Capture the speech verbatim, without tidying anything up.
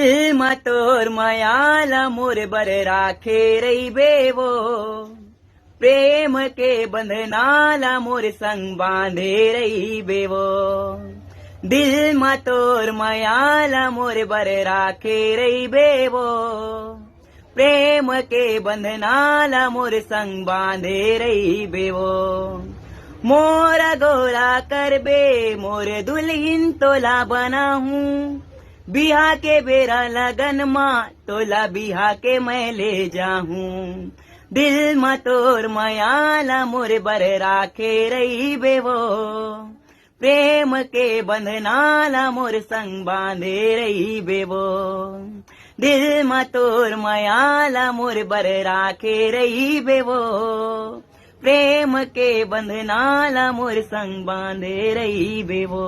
दिल म तोर मया ला मोर बर राखे रहिबे वो, प्रेम के बंधना ला मोर संग बांधे रहिबे वो। दिल म तोर मया ला मोर बर राखे रहिबे वो, प्रेम के बंधना ला मोर संग बांधे रहिबे वो। मोर अगोरा करबे मोर दुल्हिन तोला बनाहूं, बिहा के बेरा लगन मा तोला बिहा के मैं ले जाहूं। दिल म तोर मया ला मोर बर राखे रहिबे वो, प्रेम के बंधना ला मोर संग बांधे रहिबे वो। दिल म तोर मया ला मोर बर राखे रहिबे वो, प्रेम के बंधना ला मोर संग बांधे रहिबे वो।